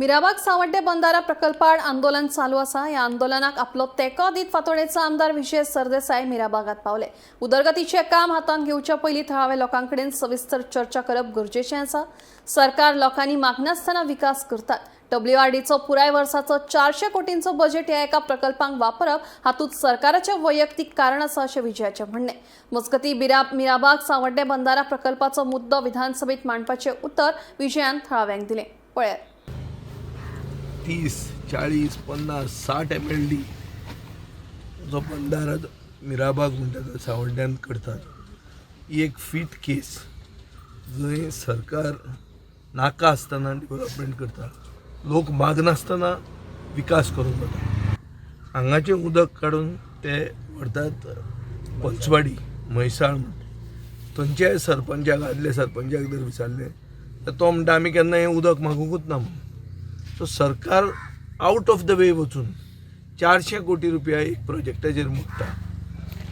मिराबाग सावड्डे बंदारा प्रकल्पाआड आंदोलन चालू आसा. ह्या आंदोलनाक आपलो तेंको दीत फातोडेचो आमदार विजय सरदेसाय मिराबागात पावले. उदरगतीचें काम हातांत घेवच्या पयलीं थळाव्या लोकां कडेन सविस्तर चर्चा करप गरजेचें आसा. सरकार लोकांनी मागनासतना विकास करतात. डब्ल्यूआरडीचो पुराय वर्साचो 400 कोटींचो बजेट ह्या एका प्रकल्पांक वापरप हातूंत सरकाराचें वैयक्तीक कारण आसा अशें विजयाचें म्हणणें. मजगतीं, मिराबाग सावड्डे बंदारा प्रकल्पाचो मुद्दो विधानसभेत मांडपाचें उतर विजयान थळाव्यांक दिलें. पळयात. 30, 40, 50, 60 MLD जो बंदारा मिराबाग म्हणटा तो सावड्ड्यान करतात, ही एक फीट केस जंय सरकार नाका आसतना डेवलपमेंट करता, लोक मागनासतना विकास करूंक वता. हांगाचें उदक काडून ते व्हरतात पंचवाडी, म्हैसाळ म्हणटा. थंयच्या सरपंचाक, आदल्या सरपंचाक जर विचारलें तर तो म्हणटा, आमी केन्ना हें उदक मागुंकूच ना म्हणून. सो सरकार आउट ऑफ the वे वचून 400 कोटी रुपया एक प्रोजेक्टाचेर मोडटा.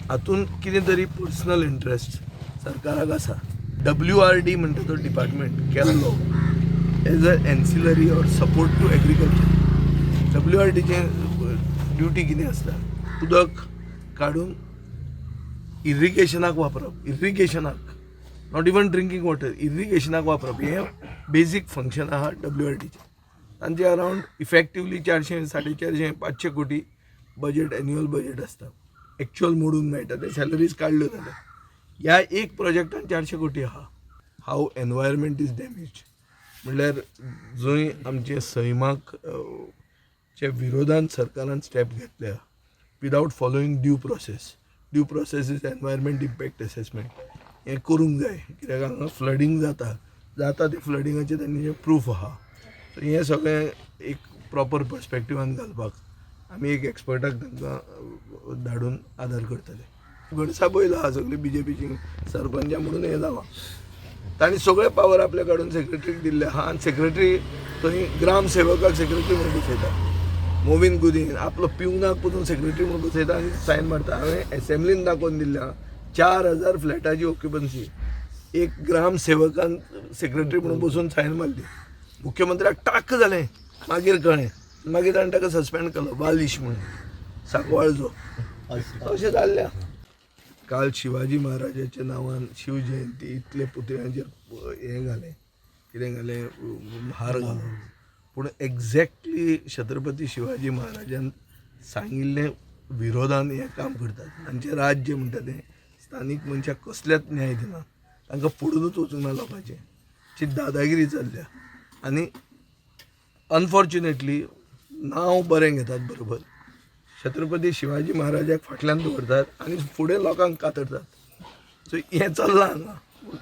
हातून कितें तरी पर्सनल इंट्रस्ट सरकाराक आसा. WRD म्हणटा तो डिपार्टमेंट केल्लो as a ancillary or support to agriculture. WRDचें ड्युटी कितें आसता? उदक काडून इरिगेशनाक वापरप. इरिगेशनाक, not even drinking water, इरिगेशनाक वापरप हें बेजीक फंक्शन आहा WRDचें. तांचे अरावंड इफेक्टिवली 400, 450, 500 कोटी बजेट, एन्युअल बजेट आसता. एक्चुअल मोडून मेळटा ते सॅलरीज काडल्यो जाल्यार ह्या एक प्रोजेक्टान 400 कोटी आहा. हाव एनवायरमेंट is damage म्हणल्यार जंय आमचे सैमाक चे विरोधान सरकारान स्टेप घेतल्या without following due process. Due process is environment impact assessment. हें करूंक जाय, कित्याक हांगा फ्लडींग जाता जाता, ते फ्लडिंगाचें तांचे प्रूफ आहा. सो हें सगळें एक प्रॉपर पर्सपेक्टिवान घालपाक आमी एक एक्सपर्टाक तांकां धाडून आदार करतले. घडसा बैल आहा सगळी BJPची सरपंचा म्हणून हें जालां. तांणी सगळे पावर आपल्या काडून सेक्रेटरीक दिल्ले आहा आनी सेक्रेटरी थंय ग्रामसेवकाक सेक्रेटरी म्हणून बसयता. मोविन गुदीन आपलो पिवनाक पसून सेक्रेटरी म्हणून बसयता आनी सायन मारता. हांवें एसेंब्लीन दाखोवन दिल्लें आहा, 4000 फ्लॅटाची ऑक्युपन्सी एक ग्रामसेवकान सेक्रेटरी म्हणून बसून सायन मारली. मुख्यमंत्र्याक टाक जालें. मागीर कळ्ळें, मागीर ताणें ताका सस्पेंड केलो, बालिश म्हणून सांकवाळचो. अशें जाल्लें आहा. काल शिवाजी महाराजाच्या नांवान शिवजयंती, इतले पुतळ्यांचेर हें घालें, कितें घालें, हार घालो, पूण एक्झॅक्टली छत्रपती शिवाजी महाराजान सांगिल्लें विरोधान हें काम करतात. तांचें राज्य म्हणटा तें स्थानीक मनशाक कसलेच न्याय दिना. तांकां पडूनच वचूंक ना लोकांचें. ची दादागिरी चल्ल्या आनी अनफॉर्च्युनेटली नांव बरें घेतात बरोबर, छत्रपती शिवाजी महाराजाक फाटल्यान दवरतात आनी फुडें लोकांक कातरतात. सो हें चल्लां हांगा.